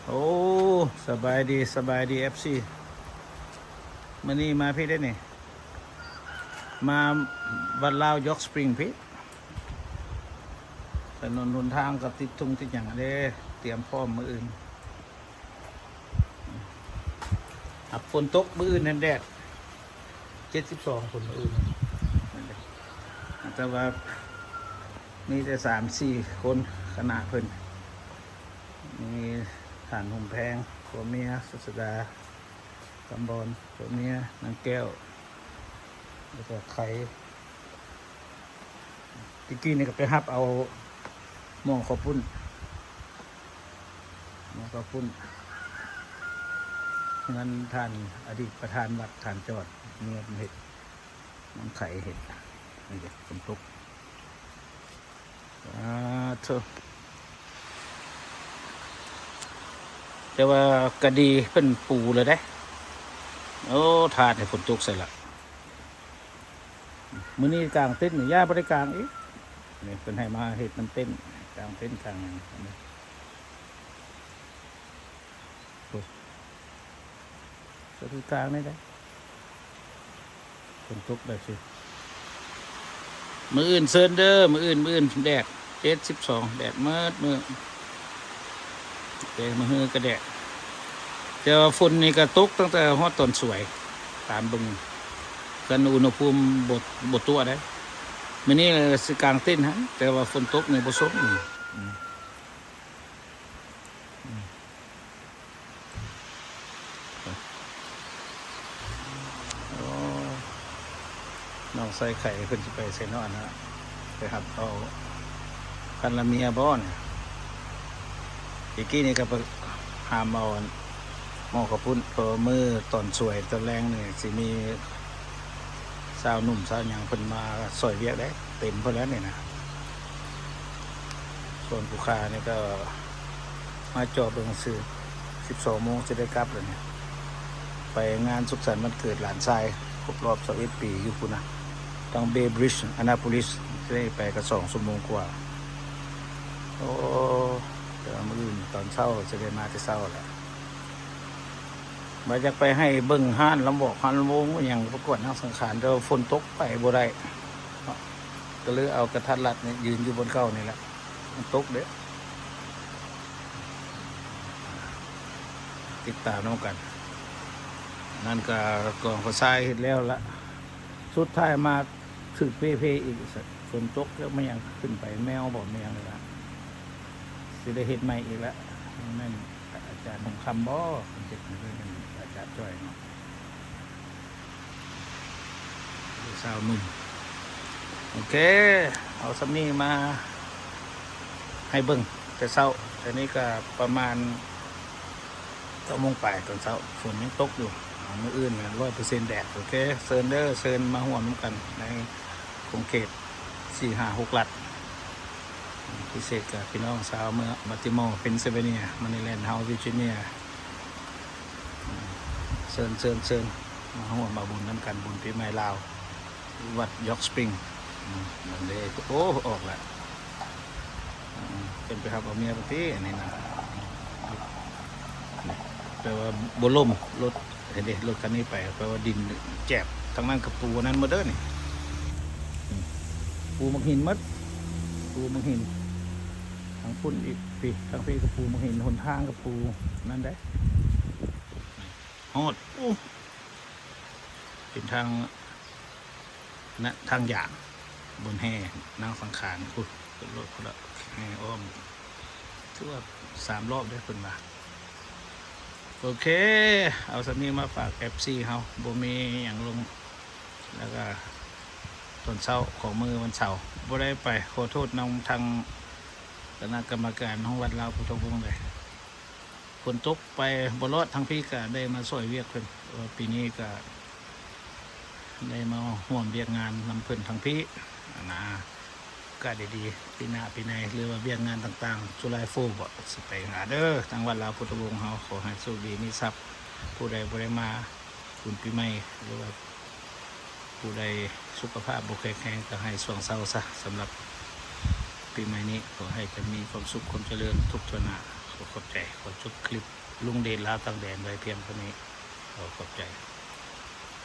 ໂອ້ ສະບາຍດີ ສະບາຍດີ ເອັຟຊີ ມື້ນີ້ມາພີ້ເດ້ນີ້ ມາວັດລາວຢອກສະປຣິງພີ້ ຖະໜົນຫົນທາງກໍຕິດທຸງຕິດຫຍັງເດ້ ຕຽມພ້ອມມື້ອື່ນ ຫາກຝົນຕົກມື້ອື່ນຫັ້ນແດດ ເຈັດສິບສອງພຸ້ນມື້ອື່ນ ແຕ່ວ່າມີແຕ່ສາມສີ່ຄົນຄະນະເພິ່ນ ມີທ່ານຫົມແພງ ຜົວເມຍ ສຸດສະດາ ຄຳບອນ ຜົວເມຍ ນາງແກ້ວ ແລ້ວກໍໄຄ ຕິກີ້ນີ້ກໍໄປຮັບເອົາໝໍ້ເຂົ້າປຸ້ນ ໝໍ້ເຂົ້າປຸ້ນ ເຮືອນທ່ານອະດີດປະທານວັດ ທ່ານຈອດ ເມຍເພິ່ນເຮັດ ນ້ອງໄຄເຮັດ ນີ້ເດ້ ຝົນຕົກ ອາໂທ້ ແຕ່ວ່າກະດີເພິ່ນປູແລ້ວເດ້ ໂອ້ ທາດໃຫ້ຝົນຕົກໃສ່ລະ ມື້ນີ້ກາງເຕັນນີ້ ຢ້ານບໍ່ໄດ້ກາງອີກ ນີ້ເພິ່ນໃຫ້ມາເຮັດນຳເຕັນ ກາງເຕັນກາງຫຍັງ ໂອ້ ສະຖືກາງນີ້ໄດ໋ ຝົນຕົກແບບຊີ້ ມື້ອື່ນເຊີນເດີ ມື້ອື່ນ ມື້ອື່ນແດດ ເຈັດສິບສອງ ແດດໝົດມື້ ແຕ່ມື້ຮືກໍແດດ ແຕ່ວ່າຝົນນີ້ກໍຕົກຕັ້ງແຕ່ຮອດຕອນສວຍ ຕາມເບິ່ງ ຄັນອຸນຫະພູມບໍ່ ບໍ່ຕົວະໄດ໋ ມື້ນີ້ຊິກາງເຕັນຫັ້ນ ແຕ່ວ່າຝົນຕົກນີ້ບໍ່ຊົງ ອືມ ອືມ ໂອ້ ນ້ອງຊາຍໄຂ່ເພິ່ນຊິໄປໃສເນາະ ອັນນະ ໄປຮັບເອົາພັນລະເມຍບໍ່ນີ້ ອີກກີ້ນີ້ກໍໄປຫາມເອົາໝໍ້ເຂົ້າປຸ້ນ ເພາະມື້ຕອນສວຍຕອນແລງນີ້ຊິມີຊາວໜຸ່ມຊາວຫຍັງເພິ່ນມາຊ່ອຍວຽກເດ້ ເຕັມພຸ້ນແຫຼະນີ້ນະ ສ່ວນຜູ້ຂ້ານີ້ກໍມາຈອບເບິ່ງຊື່ ສິບສອງໂມງຊິໄດ້ກັບແລ້ວນີ້ ໄປງານສຸກສັນວັນເກີດຫຼານຊາຍ ຄົບລອບຊາວເອັດປີຢູ່ພຸ້ນນະ ທາງເບບຣິດຈ໌ ອະນາໂປລິສ ຊິໄດ້ໄປກໍສອງຊົ່ວໂມງກວ່າ ໂອ້ ແຕ່ວ່າມື້ອື່ນຕອນເຊົ້າຊິໄດ້ມາແຕ່ເຊົ້າແຫຼະ ວ່າຢາກໄປໃຫ້ເບິ່ງຮ້ານລຳວອກຮ້ານລຳວົງອີ່ຫຍັງປະກວດນາງສັງຂານ ແຕ່ວ່າຝົນຕົກໄປບໍ່ໄດ້ ກໍເລີຍເອົາກະທັດລັດນີ້ ຢືນຢູ່ບ່ອນເກົ່ານີ້ແຫຼະ ມັນຕົກເດ້ ຕິດຕາມນຳກັນ ນັ້ນກະກອງກະຊາຍເຮັດແລ້ວລະ ສຸດທ້າຍມາຖືກເພໆອີກ ຝົນຕົກແລ້ວ ແມ່ນຫຍັງຂຶ້ນໄປ ແມວບໍ່ ແມ່ນຫຍັງນີ້ລະ ຊິໄດ້ເຮັດໃໝ່ອີກລະ ແມ່ນອາຈານຫົງຄຳບໍ່ ເຮັດໃຫ້ເບິ່ງ ອາຈານຈ້ອຍເນາະ. ສາວໜຸ່ມ ໂອເຄ ເອົາສ່ຳນີ້ມາໃຫ້ເບິ່ງແຕ່ເຊົ້າ ຕອນນີ້ກໍປະມານເກົ້າໂມງປາຍຕອນເຊົ້າ ຝົນຍັງຕົກຢູ່ ມື້ອື່ນນະ ຮ້ອຍເປີເຊັນແດດ ໂອເຄ ເຊີນເດີ ເຊີນມາຮ່ວມນຳກັນໃນຂົງເຂດ ສີ່ ຫ້າ ຫົກ ລັດ ພິເສດກັບພີ່ນ້ອງຊາວເມືອງບັດຕິມໍ ເພນຊິລເວເນຍ ມາຣິແລນ ເຮົາ ວິຈິເນຍ ເຊີນ ເຊີນ ເຊີນ ມາຮ່ວມເອົາບຸນນຳກັນ ບຸນປີໃໝ່ລາວ ວັດຢອກສະປຣິງ ອືມ ນັ້ນເດ້ ໂອ້ ອອກແລ້ວ ອືມ ເພິ່ນໄປຮັບເອົາເມຍປະຕິ ອັນນີ້ນະ ແປວ່າບໍ່ລົ້ມ ລົດ ເຫັນເດ້ ລົດຄັນນີ້ໄປ ແປວ່າດິນແຈບ ທາງນັ້ນກໍປູອັນນັ້ນໝົດເດີນີ້ ອືມ ປູໝາກຫີນໝົດ ປູໝາກຫີນ ທາງພຸ້ນອີກ ພີ້ ທາງພີ້ກໍປູໝາກຫີນ ຫົນທາງກໍປູນັ້ນເດ້ ຮອດ ໂອ້ ເປັນທາງ ນະ ທາງຢາງ ບ່ອນແຫ່ນາງສັງຂານພຸ້ນ ເປັນລົດພຸ້ນລະ ແຫ່ອ້ອມ ຖືວ່າສາມລອບເດ້ເພິ່ນວ່າ ໂອເຄ ເອົາສ່ຳນີ້ມາຝາກເອັຟຊີເຮົາ ບໍ່ມີຫຍັງລົງ ແລ້ວກໍຕອນເຊົ້າຂອງມື້ວັນເສົາ ບໍ່ໄດ້ໄປ ຂໍໂທດນຳທາງຄະນະກຳມະການຂອງວັດລາວພຸດທະວົງເດ້ ຝົນຕົກໄປບໍ່ລອດ ທາງພີ້ກໍໄດ້ມາຊ່ອຍວຽກເພິ່ນ ເອີ ປີນີ້ກໍໄດ້ມາຮ່ວມວຽກງານນຳເພິ່ນທາງພີ້ຫັ້ນນະ ໂອກາດດີໆ ປີໜ້າປີໃນ ຫຼືວ່າວຽກງານຕ່າງໆ ຈຸລາຍໂຟ ບໍ່ ຊິໄປຫາເດີ ທາງວັດລາວພຸດທະວົງເຮົາ ຂໍໃຫ້ໂຊກດີມີຊັບ ຜູ້ໃດບໍ່ໄດ້ມາບຸນປີໃໝ່ ຫຼືວ່າ ຜູ້ໃດສຸຂະພາບບໍ່ແຂງແຮງກໍໃຫ້ຊ່ວງເຊົາຊະ ສຳລັບປີໃໝ່ນີ້ ຂໍໃຫ້ທ່ານມີຄວາມສຸກຄວາມຈະເລີນທຸກທົ່ວໜ້າ ຂໍ ຂອບໃຈ. ຂໍຈົບຄລິບລຸງເດດລາວຕ່າງແດນໄວ້ພຽງເທົ່ານີ້. ຂໍຂອບໃຈ.